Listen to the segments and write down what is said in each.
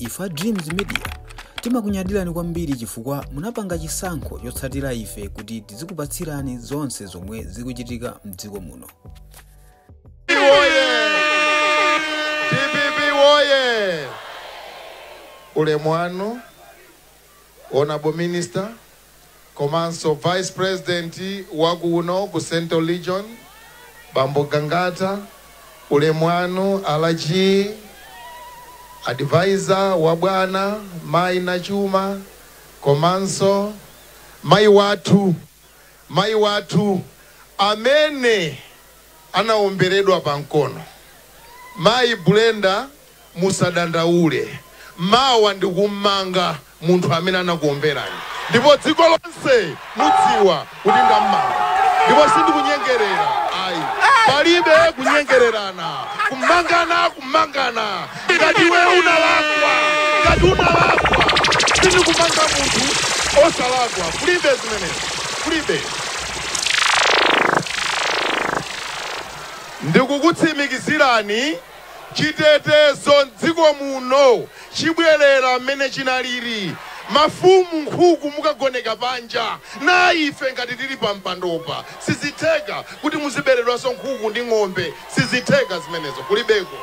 Ife a Dreams Media timakunyadirani kwambiri chifukwa munapanga chisankho chotsatira ife kuti tizikupatsirani zonse zomwe zikuchitika mdziko muno. Woye! DPP woye! Ulemu wanu, Honorable Minister, komanso Vice President wakuno ku Central Region, Bambo Gangata, ulemu wanu Alaji, advisor wa bwana Mai Nachuma, komanso mai wathu, mai wathu amene anaomberedwa pamkono, Mayi Brenda, musadandaule, mawa ndikummanga munthu amene anakuomberani, ndipo dziko lonse mudziwa kuti ndammanga, ndipo sindikunyengerera ayi, palibe kunyengererana, kumangana kumangana. Ngati iwe unalakwa, ngati unalakwa, sindikumanga munthu osalakwa, kulibe zimenezo, kulibe. Ndikukutsimikizirani, chitetezo mdziko muno chibwerera mmene chinaliri. Mafumu nkhuku mukagoneka panja na ife ngati tili pa mpandopa, sizitheka kuti muziberedwanso nkhuku ndi ng'ombe, sizitheka zimenezo, kulibeko.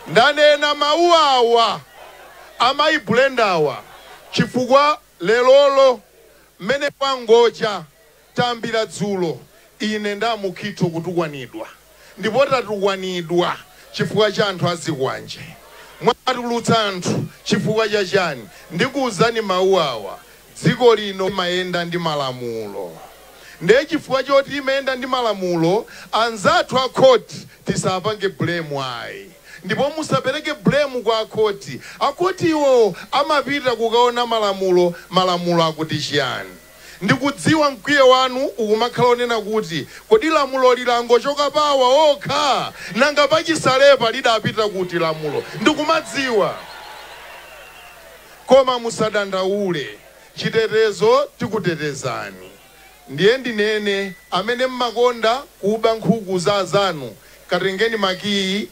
Ndanena mawu awa amayi Brendawa chifukwa lelolo mmene kwangocha tambira dzulo ine ndamukhitho kutukwanidwa, ndipo tatukwanidwa chifukwa cha anthu azikwanje, mwatulutsa anthu chifukwa cha chani. Ndikuwuzani mawu awa, dziko lino limayenda ndi malamulo, ndiye chifukwa choti imayenda ndi malamulo, anzathu a khoti tisapange blame ayi, ndipo musapereke blame kwa akhoti. Akhoti iwo amapita kukaona malamulo, malamulo akuti chiyani. Ndikudziwa mkwiyo wanu ukumakhala onena kuti kodi lamulo lilangochoka pawa okha, nanga pachisalepa lidapita kuti lamulo? Ndikumadziwa, koma musadandaule, chitetezo tikutetezani. Ndiye ndinene, amene mmakonda kuba nkhuku za azanu, katengeni makiyi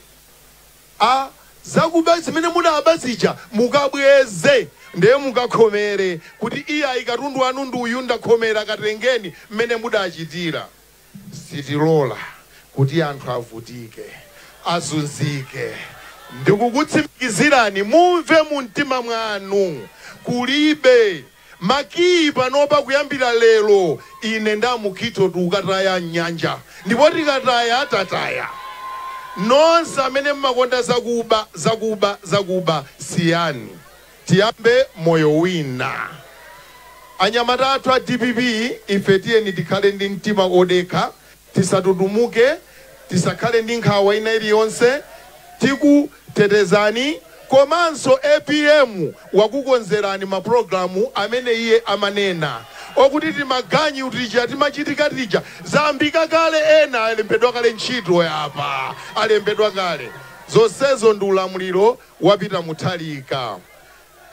a zakuba zimene mudaba zija mukabweze, ndiye mukakhomere kuti iyayi katundu wanu ndi uyu, ndakhomera, katengeni mmene mudachitira. Sitilola kuti anthu avutike, azunzike. Ndikukutsimikizirani, mumve mu mtima mwanu, kulibe makiyi panopa. Kuyambira lero ine ndamukhitho tikataya nyanja, ndipo tikataya tataya. Nonse amene mmakonda zakuba zakuba zakuba, siyani, tiyambe moyo wina. Anyamata athu a DPP, ife tiyeni tikhale ndi mtima odekha, tisatutumuke, tisakhale ndi nkhawa ina iliyonse, tikutetezani. Komanso APM wakukonzerani mapulogalamu amene iye amanena okuti timaganyu tija timachitika tija zambika kale, ena alembedwa kale ntchito yapa, alembedwa kale. Zonsezo ndi ulamuliro wapita Mutharika.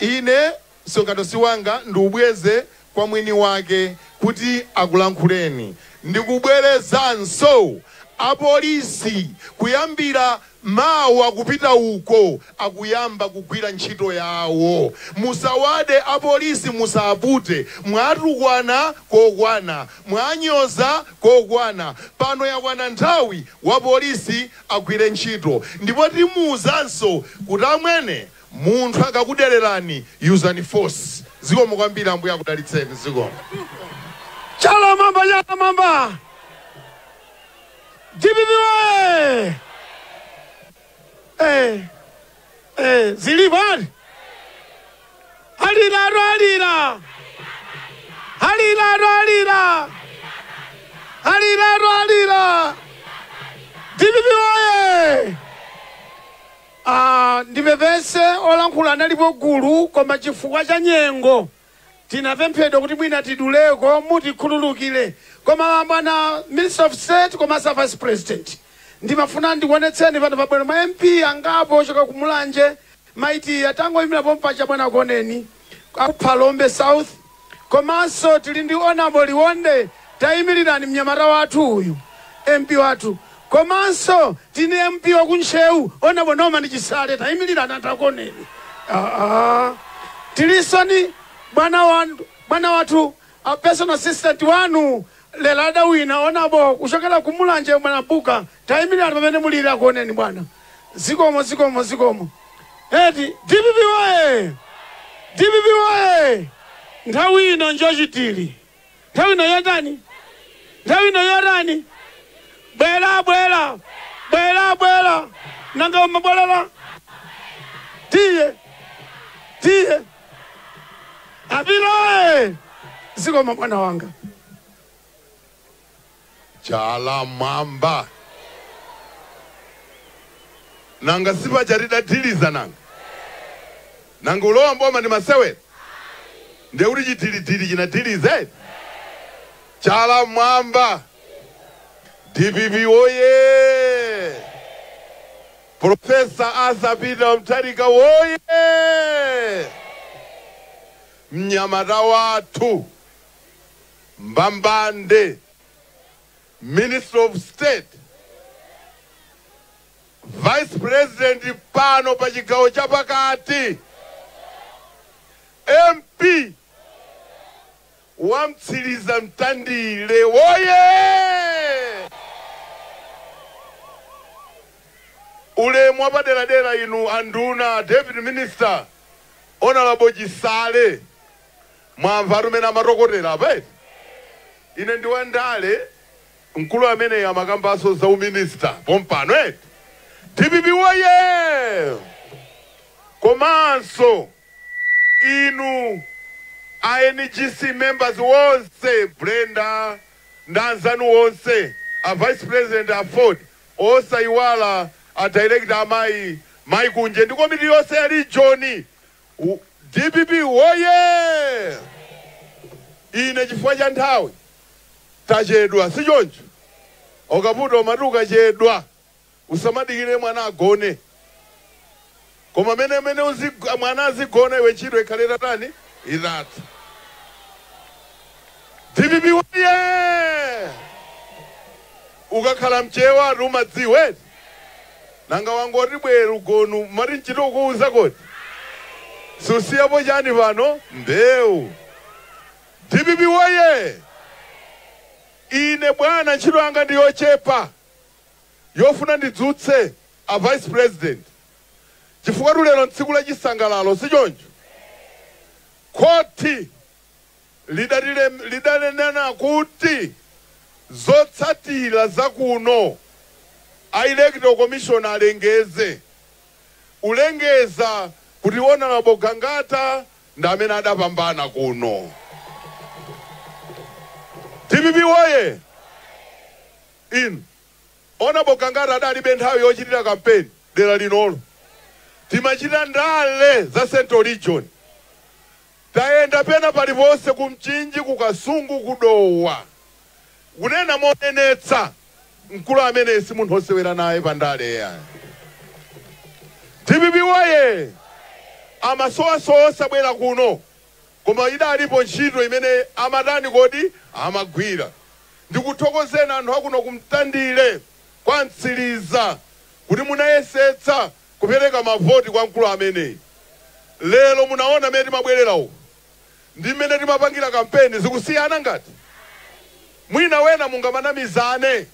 Ine msonkhano si wanga, ndiubweze kwa mwini wake kuti akulankhuleni. Ndikubwerezanso, apolisi kuyambira mawa kupita uko akuyamba kugwira ntchito yawo. Musawade apolisi, musapute. Mwatukwana kokwana, mwanyoza kokwana, pano yakwana nthawi wa polisi agwire ntchito. Ndipo timuwuzanso kuti amwene, munthu akakudererani, usani force. Zikomo kwambiri, Ambuye akudalitseni. Zikomo. Chala mamba, chala mamba. DPP we! Eh, eh, zilipo ati? Alira atu alira. Alira atu alira. Alira atu alira. DPP woye! Ah, ndipepese, olankhula analipo gulu, koma chifukwa cha nyengo tinapemphedwa kuti mwina tiduleko, mutikhululukire. Koma bwana Minister of State komanso Vice President, ndimafuna ndikuonetseni pano pabwero ma MP angapo ochoka ku Mulanje maiti atangoyimira pompacha. Bwana Koneni akuphalombe South, komanso tili ndi Honorable Liwonde, tayimirirani mnyamata wathu uyu, MP wathu. Komanso tini MP wakuntcheu, Honorable Norman Chisale, tayimirirani anthu akoneni. Tilinso ni bwana wanu, bwana wathu, a personal assistant wanu lero adawina honourable kuchokera kumulanje bwana Buka. Tayimirani pamene muliri akuoneni bwana. Zikomo, zikomo, zikomo. Eti DPP woye! DPP woye! Nthawi ino njochitili. Nthawi ino yotani? Nthawi ino yotani? Bwera, bwera, bwera, bwera. Nanga umabwalala. Tiye, tiye. Apiloe. Zikomo mwana wanga. Chala mwamba. Nanga sipa charidadiliza nanga. Nanga ulowa mboma ndi masewe. Ndiye uri chitilitili chinatilize. Chala mwamba. DPP oye. Professor Arthur Peter Mutharika oye. Mnyamata wathu. Mbambande. Minister of State. Vice President pano pa chigawo chapakati. MP wamtsiriza Mtandile woye. Ulemu wapaderadera inu anduna Deputy Minister Honorable Chisale. Mwamva rumene amatokotera apa eti? Ine ndi wandale mkulu amene amakambaso za uminista pompano eti. DPP woye. Komanso inu INGC members wonse, Brenda ndanzanu wonse, a Vice President a Ford osaiwala a Director amayi Mai Kunje ndi komiti yonse ya region. DPP woye. Ine chifukwa cha nthawi tachedwa, si choncho? Okaputa umati ukachedwa usamadikire mwana agone, koma mene mene mwana azigona iwe ntchito ikhale tatani itatha. DPP woye. Ukakhala mchewa umadziwe nanga wangoti bwera ugonu mati ntchito ukuwuza kodi susiyapo chani pano mbewu. DPP woye. Ine bwana ntchito yanga ndi yochepa yofuna ndidzutse a Vice President chifukwa lero ntsiku la chisangalalo, si choncho? Khoti lidanena kuti zotsatira zakuno a Electoral Commission alengeze ulengeza kuti Honorable Gangata ndi amene adapambana kuno. DPP woye. Inu Honorable Gangata adalibe nthawi yochitira kampeni dera linolo. Timachita ndale za Central Region. Tayenda pena paliponse ku Mchinji, ku Kasungu, ku Dowa. Kunena monenetsa mkulu amene si munthu osewera naye pandale ya. DPP woye. Amasowasowa osabwera kuno koma idalipo ntchito imene amatani kodi amagwira. Ndikuthokozeni anthu akuno kumtandire kwa Mtsiriza kuti munayesetsa kupereka mavoti kwa mkulu ameneyi. Lero munaona mmene timabwerera uku ndi mmene timapangira kampeni zikusiyana ngati mwina wena mungamanamizane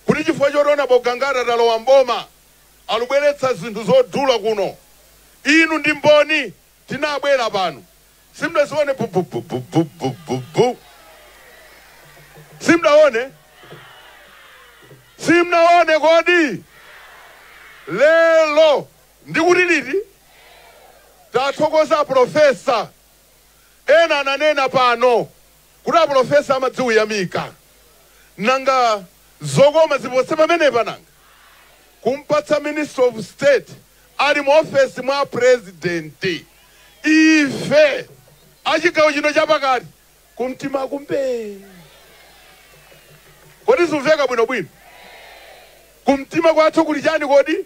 kuti chifukwa choti Honorable Gangata talowa mboma alubweretsa zinthu zodula kuno. Inu ndi mboni tinabwera pano simdazione bu bu bu bu bu bu bu bu. Simdaone? Simnaone kodi? Lero ndikuti liti tathokoza profesa. Ena ananena pano kuti aprofesa amadziwiyamika. Nanga zokoma zipose pamenepa nanga kumpatsa Minister of State ali mu ofesi mwa president. Ife achigawo chino chapakati kumtima kumbe. Kodi zimveka bwinobwino? Kumtima kwathu kuli chani kodi?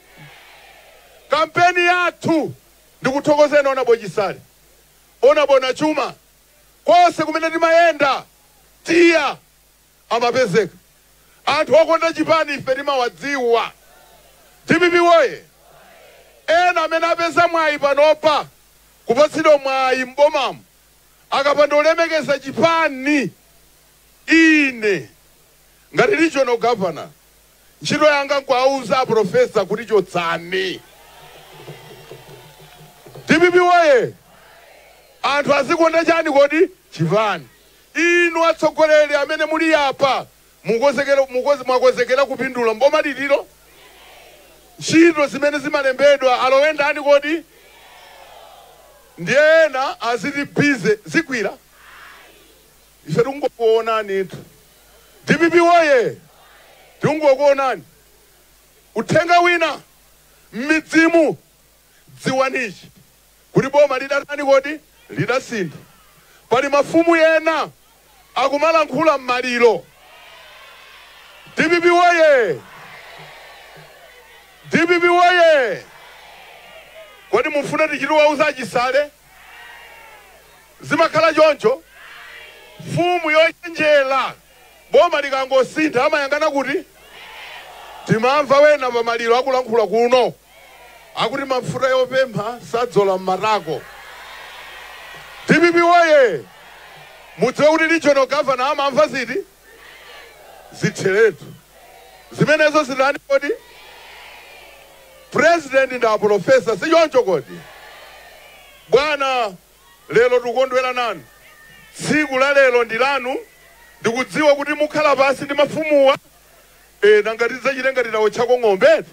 Kampeni yathu ndikuthokozeni Honorable Chisale, Honorable Nachuma, konse kumene timayenda tiya amapezeka anthu okonda chipani ife timawadziwa. DPP woye. Ena amene apeza mwayi panopa Kupatsidwa mwayi m'bomamu akapanda ulemekeza chipani, ine ngati regional governor ntchito yanga nkuauza aprofesa kuti chotsani. DPP woye! Anthu azikonda chani kodi? Chipani. Inu atsogoleri amene muli apa, mwakonzekera kupindula mboma liliro? Ntchito zimene zimalembedwa alowe ndani kodi? Ndiye ena aziti bize zigwira, ife tikungokuonani itu. DPP woye! Tikungokuonani. Uthenga wina m'midzimu, dziwanichi kuti boma lidatani kodi? Lidasintha. Pali mafumu ena akumalankhula m'maliro. DPP woye! DPP woye! Kodi mufuna tichitiwauza achisale? Zimakhala choncho. Mfumu yochenjera, boma likangosintha amayangana kuti timamva wena pamaliro akulankhula kuno akuti mafuta yopempha sadzola mmatako. DPP woye! Mudziwe kuti regional governor amamva ziti zitheretu zimenezo. Zitani kodi? President ndi aprofesa, sichoncho kodi? Bwana, lero tikukondwera nanu. Tsiku la lero ndi lanu. Ndikudziwa kuti mukhala pasi ndi mafumuwa nanga tidzachite ngati tawotchako ng'ombe.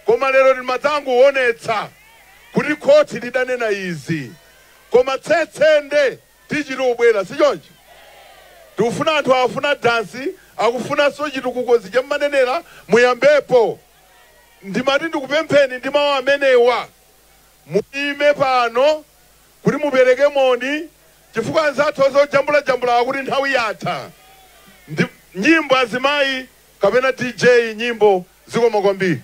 Koma lero timadzangoonetsa kuti khoti lidanena izi, koma tsetsende tichiti ubwera, sichoncho? Tikufuna anthu afuna dansi, akufunanso chitukuko chammanenera. Muyambepo. Ndimati ndikupempheni ndi mawu amenewa, muime pano kuti mupereke moni, chifukwa anzathu ozojambulajambula akuti nthawi yatha. Ndi nyimbo azimayi kapena DJ nyimbo. Zikomo kwambiri.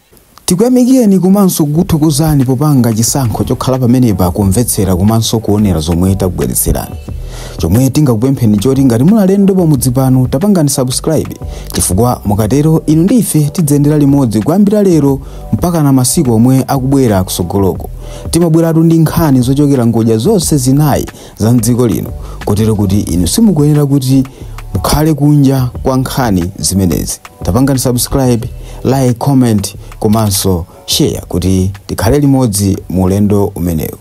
Tikuyamikeni komanso kukuthokozani popanga chisankho chokhala pamenepa kumvetsera komanso kuonera zomwe takubweretserani. Chomwe tingakupempheni choti ngati muli alendo pamudzi pano, tapangani subscribe, chifukwa mukatero inu ndi ife tidzayendera limodzi kuyambira lero mpaka na masiku omwe akubwera kusogoloko. Timabweratu ndi nkhani zochokera ngodya zonse zinayi za mdziko lino, kotero kuti inu simukuyenera kuti mukhale kunja kwa nkhani zimenezi. Tapangani subscribe, like, comment komanso share kuti tikhale limodzi mu ulendo umenewu.